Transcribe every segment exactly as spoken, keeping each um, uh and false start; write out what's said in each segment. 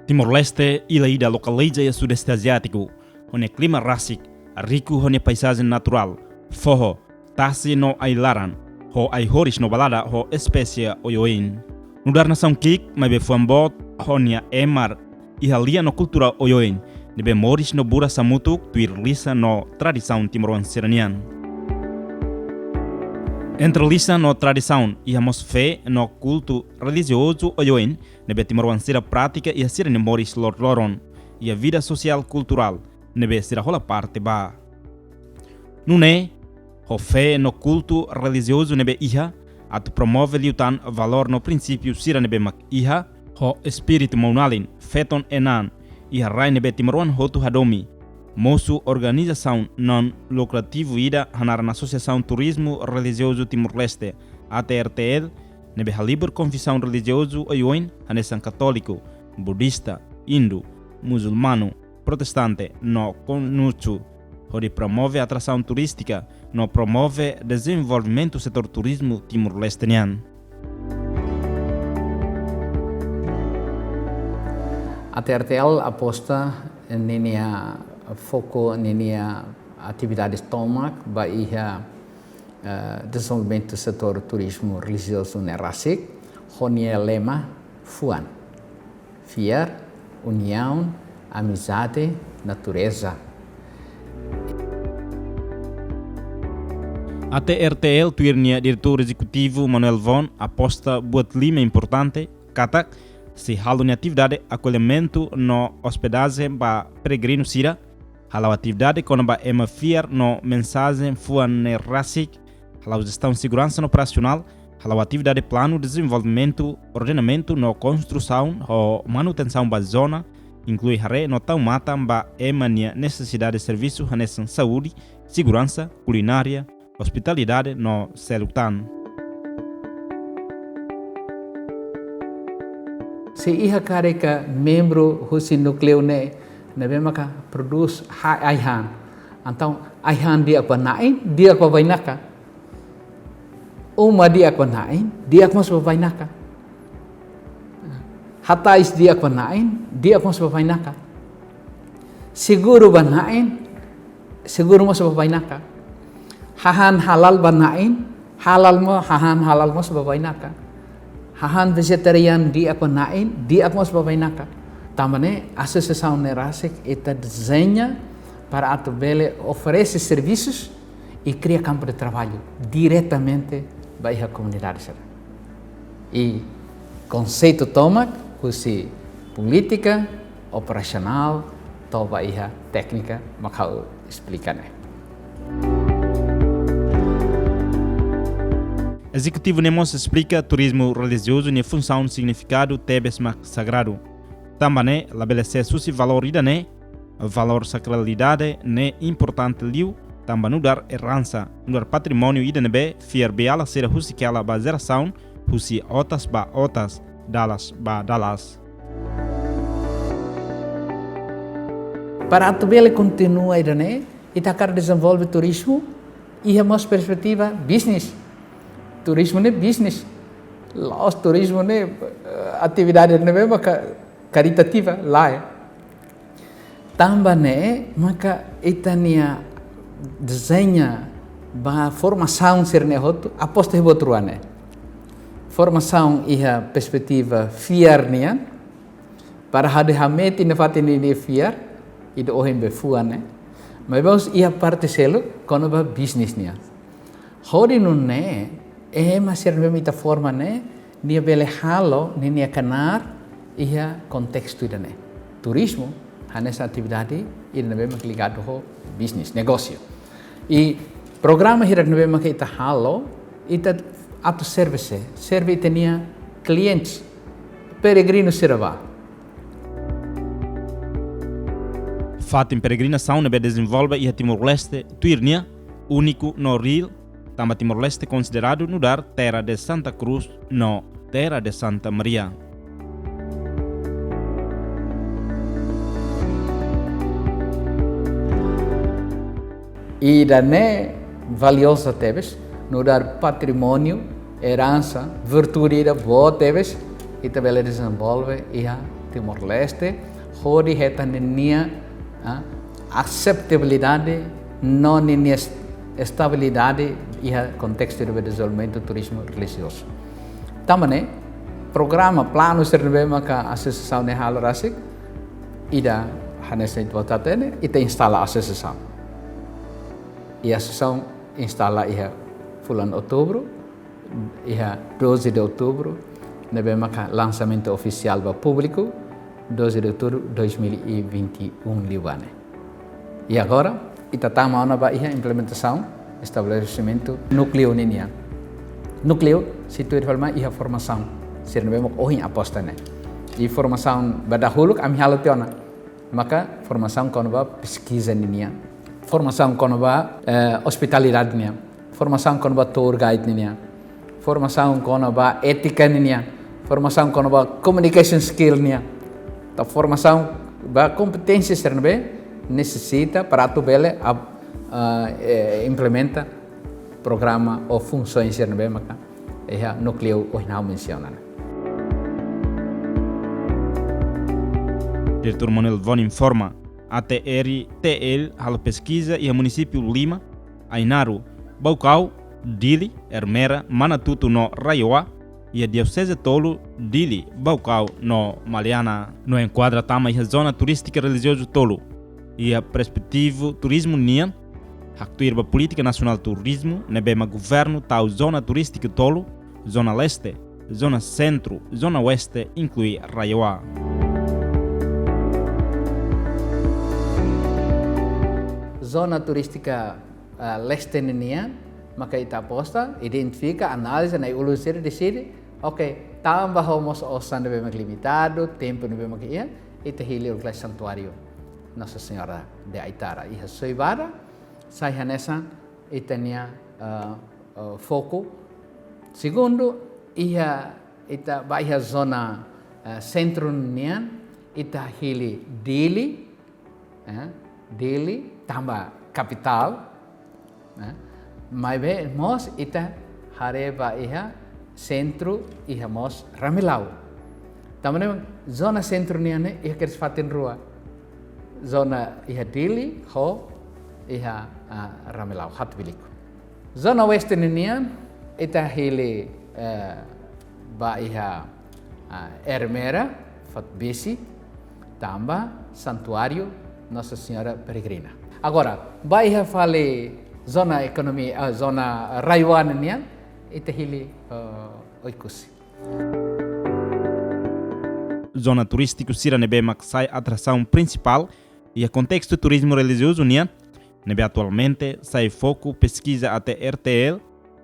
Timor-Leste, ila ida lokaliza iha Sudeste Aziátiku, ho nia klima rasik, riku ho nia paizajen naturál, foho, tasi no ai-laran, ho ai-horis no balada ho espésie oioin. Nu'udar nasaun ki'ik, maibé fuan boot ho nia ema iha lia no kultura oioin, ne'ebé moris no buras hamutuk tuir lisan no tradisaun timoroan sira-nian. Entre lisan no tradisaun, iha mós fé no kultu relijiozu oioin, ne'ebé timoroan sira pratika iha sira-nia moris loroloron, iha vida sosiál kulturál ne'ebé sira hola parte ba. Nune'e, ho fé no kultu relijiozu ne'ebé iha, atu promove liután valór no prinsípiu sira ne'ebé mak iha, ho espíritu maun-alin, feton-enan, iha rai ne'ebé timoroan hotu hadomi, mosu organizasaun non-lukrativu ida hanaran Asosiasaun Turizmu Relijiozu Timor-Leste, A T R T L, ne'ebé halibur konfisaun relijiozu oioin hanesan katóliku, budista, hindu, musulmanu, protestante no konfúsiu, hodi promove atrasaun turístika no promove dezenvolvimentu setór turizmu Timor-Leste nian. A T R T L aposta ninia foku, ninia atividades tomak ba iha, eh, dezenvolvimentu setór turizmu relijiozu ne'e rasik, ho nia lema fuan: fiar, uniaun, amizade, natureza. A T R T L tuir nia diretór ezekutivu Manuel Von aposta buat lima importante, katak sei halo nia atividade akollimentu no ospedajen ba peregrinu sira, hala'o atividade kona-ba ema fiar no mensajen fuan ne'e rasik, hala'o jestaun seguransa no operasionál, hala'o atividade planu dezenvolvimentu, ordenamentu no konstrusaun ho manutensaun ba zona, inklui haree no tau matan ba ema nia nesesidade servisu hanesan saúde, seguransa, kulinária, ospitalidade no seluk tan. Se iha karik membru husi núkleu ne'e, ne'ebé maka prodús ha-, ai-han. Entaun, ai-han di'ak ba na'in, di'ak ba bainaka. Uma di'ak ba na'in, di'ak mós ba bainaka. Hatais di'ak ba na'in, di'ak mós ba bainaka. Seguru ba na'in, seguru mós ba bainaka. Hahán halal ba na'in, halal mo, hahán halal mós ba bainaka. Hahán vejetarianu di'ak ba na'in, di'ak mós ba bainaka. Tanba ne'e, asosiasaun ne'e rasik ita dezeña para atu bele oferese servisus i kria kampu de traballu diretamente ba iha komunidade sira. I konseitu tomak husi polítika, operasionál, to'o ba iha téknika mak ha'u esplika ne'e. Ezekutivu ne'e mós esplika turizmu relijiozu nia funsaun signifikadu tebes mak sagradu. Tanba ne'e, labele ses husi valór ida-ne'e, valór sakralidade ne'e importante liu, tanba nu'udar eransa, nu'udar patrimóniu ida ne'ebé fiar beiala sira husik hela ba jerasaun, husi otas ba otas, dalas ba dalas. Para atu bele kontinua ida-ne'e, ita hakarak dezenvolve turizmu, iha mós perspetiva bisnis. Turizmu ne'e bisnis. La'ós turizmu ne'e, eh, atividade ne'ebé maka karitativa, lae. Tanba ne'e, maka ita-nia dezeña ba formasaun sira-ne'e hotu, aposta iha buat rua ne'e. Formasaun iha perspetiva fiar nian, para hodi hametin nafatin ninia fiar, ida ohin be fuan ne'e. Maibé mós iha parte seluk, kona-ba bisnis nian. Hodi nune'e, ema sira ne'ebé mak ita forma ne'e, nia bele halo ninia knaar iha kontestu ida-ne'e. Turizmu, hanesan atividade ida ne'ebé mak ligadu ho bisnis, negósiu. I programa hirak ne'ebé mak ita halo, ita atu serve sé, serve ita-nia klientes, peregrinu sira ba. Fatin peregrinasaun ne'ebé dezenvolve iha Timor-Leste, tuir nia, úniku no reál, tanba Timor-Leste konsideradu nu'udar terra de Santa Cruz no terra de Santa Maria. Ida-ne'e valioza tebes, nu'udar patrimóniu, eransa, virtude ida boot tebes, ita bele dezenvolve iha Timor-Leste, hodi hetan ninia, ah, aseptabilidade, no ninia est-, estabilidade iha kontestu de dezenvolvimentu turizmu relijiozu. Tanba ne'e, programa, planu sira ne'ebé maka asosiasaun ne'e halo rasik, ida hanesan ita-boot hatene, ita instala asosiasaun. I asosiasaun instala iha fulan Outubru, iha doze de Outubru, ne'ebé maka lansamentu ofisiál ba públiku, doze de Outubru dois mil e vinte e um liubá ne'e. I agora, ita tama ona ba iha implementasaun estabelesimentu núkleu ninian. Núkleu, se tuir fali mai iha formasaun, sira ne'ebé maka ohin aposta ne'e. I formasaun ba dahuluk, ami halo tiha ona. Maka formasaun kona-ba peskiza ninian. Formasaun kona-ba, eh, ospitalidade nian. Formasaun kona-ba tour guide ninian. Formasaun kona-ba étika ninian. Formasaun kona-ba communication skill nian. Entaun formasaun ba kompeténsia sira ne'ebé nesesita para atu bele ab-, ah, eh, implementa programa ou funsaun sira ne'ebé maka iha núkleu ohin ha'u mensiona ne'e. Diretór Manuel Von informa, A T R T L halo peskiza iha munisípiu lima, Ainaro, Baucau, Dili, Ermera, Manatuto no RAEOA, iha dioseze tolu, Dili, Baucau no Maliana, no enkuadra tama iha zona turístika relijiozu tolu. Iha perspetiva turizmu nian, haktuir ba Polítika Nasionál Turizmu, ne'ebé mak governu tau zona turístika tolu, zona leste, zona sentru, zona oeste, inklui RAEOA. Zona turístika, ah, leste ninian, maka ita aposta, identifika, analiza, na'i-ulun sira deside, oke, tanba ho mós osan ne'ebé mak limitadu, tempu ne'ebé mak iha, ita hili uluk lai santuáriu Nossa Senhora de Aitara iha Soibada, sai hanesan ita-nia, ah, ah, foku. Segundu, iha ita ba iha zona, eh, sentru nian, ita hili Dili, eh, Dili tanba kapitál, eh, maibé mós ita haree ba iha sentru iha mós Ramelau. Tanba ne'e zona sentru nian ne'e iha kedas fatin rua. Zona iha Dili ho iha, ah, Ramelau, Hatubuiliku. Zona oeste ninian, ita hili, eh, ba iha, ah, Ermera, Fatbesi, tanba santuáriu Nossa Senhora Peregrina. Agora, ba iha fali zona ekonomia, ah, zona RAEOA ninian, ita hili, eh, Oekusi. Zona turístiku sira ne'ebé mak sai atrasaun prinsipál iha kontestu turizmu relijiozu nian, ne'ebé atualmente sai foku peskiza A T R T L,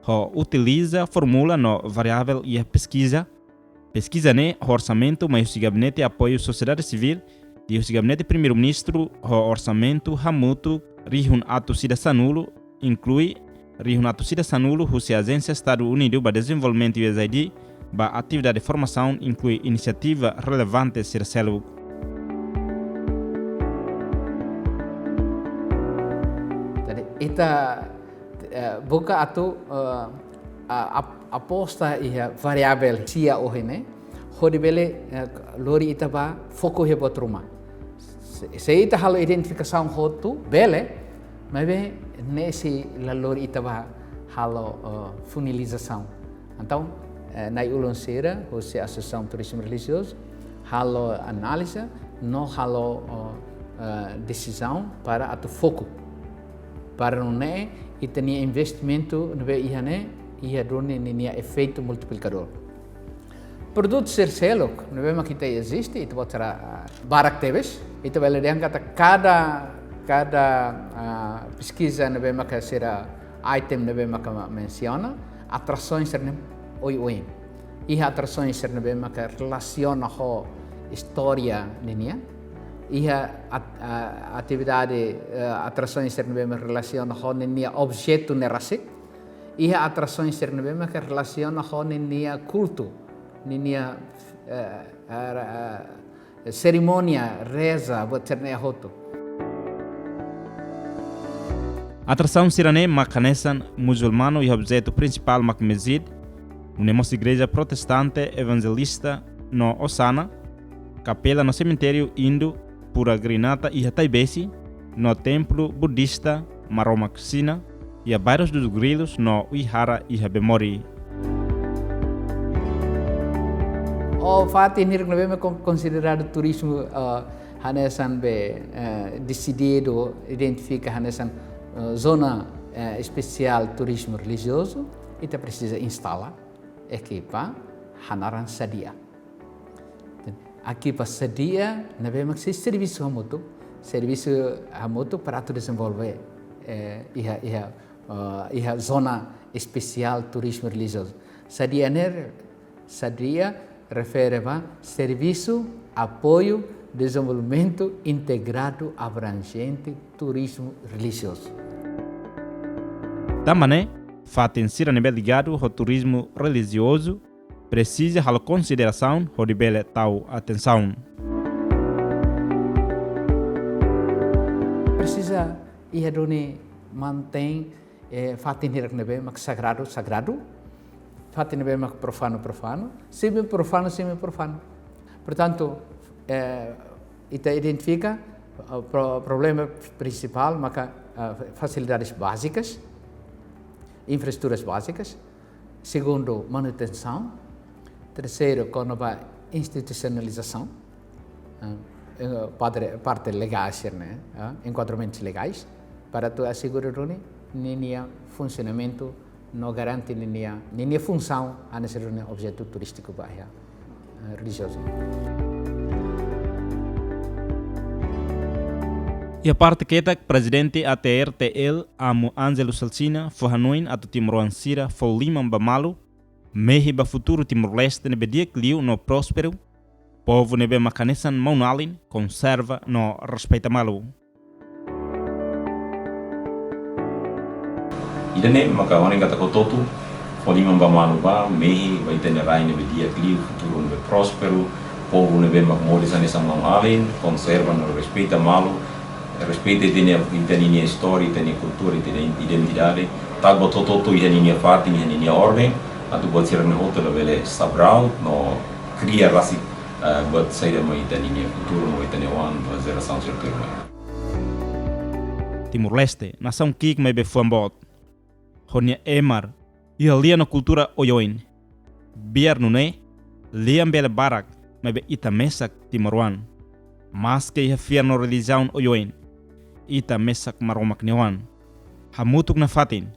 ho utiliza fórmula no variável iha peskiza. Peskiza ne'e ho orsamentu mai husi Gabinete Apoiu Sosiedade Sivíl, i husi Gabinete Primeiru-Ministru ho orsamentu hamutuk rihun atus ida sanulu, inklui rihun atus ida sanulu husi Ajénsia Estadu Unidu ba Dezenvolvimentu, U S A I D, ba atividade formasaun, inklui inisiativa relevante sira seluk. Jadi, ita, eh, buka atu, eh, a-, ap-, aposta iha variável sia ohin ne'e, hodi bele, eh, lori ita ba foku iha buat ruma. Se, se ita halo identifikasaun hotu, bele, maibé ne'e sei la lori ita ba halo, eh, funilizasaun. Entaun, eh, na'i-ulun sira, husi Asosiasaun Turizmu Relijiozu, halo análiza, no halo, eh, eh, desizaun para atu foku. Para nune'e, ita-nia investimentu ne'ebé iha ne'e, iha duni ninia efeitu multiplikadór. Produtu sira seluk ne'ebé mak ita eziste, ita-boot sira, ah, barak tebes, ita bele dehan katak kada, kada, ah, peskiza ne'ebé maka sira item ne'ebé maka mensiona, atrasaun sira-ne'e oioin. Iha atrasaun sira ne'ebé maka relasiona ho istória ninian. Iha at-, ah, atividade, eh, atrasaun sira ne'ebé maka relasiona ho ninia objetu ne'e rasik. Iha atrasaun sira ne'ebé maka relasiona ho ninia kultu, ninia, eh, eh, eh, serimónia, reza, buat sira-ne'e hotu. Atrasaun sira-ne'e mak hanesan muzulmanu iha objetu prinsipál mak mezid, nune'e mós igreja protestante evanjelista no Osana, kapela no semitériu Indu Pura Grinata iha Taibesi, no templu budista Maromak Xina iha Bairros dos Grilos no Uihara iha Bemori. Ó, fatin hirak ne'ebé mak kon-, konsideradu turizmu, eh, hanesan be, eh, desididu identifika hanesan, eh, zona, eh, espesiál turizmu relijiozu, ita presiza instala ekipa hanaran SADIA. Ekipa SADIA ne'ebé mak sei servisu hamutuk, servisu hamutuk para atu dezenvolve, eh, iha, iha, eh, iha zona espesiál turizmu relijiozu. SADIA ne'e, SADIA refere ba Servisu Apoiu Dezenvolvimentu Integradu Abranjente Turizmu Relijiozu. Tanba ne'e, fatin sira ne'ebé ligadu ho turizmu relijiozu presiza halo konsiderasaun hodi bele tau atensaun. Presiza iha duni mantein, eh, fatin hirak ne'ebé mak sagradu, sagradu. Fatin ne'ebé mak profanu, profanu. Semi-profanu, semi-profanu. Portantu, eh, ita identifika, eh, pro-, problema prinsipál maka, eh, fasilidades bázikas, infraestruturas bázikas. Segundu, manutensaun. Terseiru, kona-ba institusionalizasaun. Eh, eh, padre, parte legais, ne'e, eh, enkuadramentus legais, para atu asegura duni ninia funsionamentu no garante ninia, ninia funsaun hanesan duni objetu turístiku ba iha, eh, relijiozu. Iha parte ketak, Prezidente A T R T L, Amu Ângelo Salsinha, fó hanoin atu timoroan sira fó liman ba malu, mehi ba futuru Timor-Leste ne'ebé di'ak liu no prósperu, povu ne'ebé mak hanesan maun-alin, konserva no respeita malu. Ida-ne'e maka hanoin katak hotu-hotu fó liman ba malu ba, mehi ba ita-nia rai ne'ebé di'ak liu, futuru ne'ebé prósperu, povu ne'ebé mak moris hanesan maun-alin, konserva no respeita malu, respeita ita-nia, ita-nia istória, ita-nia kultura, ita-nia identidade. Tanba hotu-hotu iha ninia fatin, iha ninia orden, atu buat sira-ne'e hotu labele sabraut no kria rasik, eh, buat saida mai ita-nia futuru, mai ita-nia oan, ba jerasaun sira tuirmai. Timor-Leste, nasaun ki'ik maibé fuan boot. Ho nia emar, iha lia no kultura oioin. Biar nune'e, lian bele barak, maibé ita mesak timoroan. Maske iha fiar no relijiaun oioin, ita mesak Maromak nia oan. Hamutuk nafatin,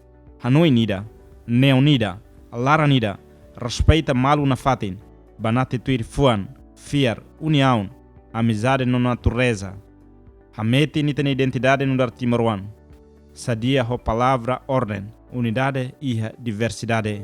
hanoin ida, neon ida, laran ida, respeita malu nafatin, banati tuir fuan, fiar, uniaun, amizade no natureza. Hametin ita-nia identidade nu'udar timoroan. SADIA ho palavra orden, unidade iha diversidade.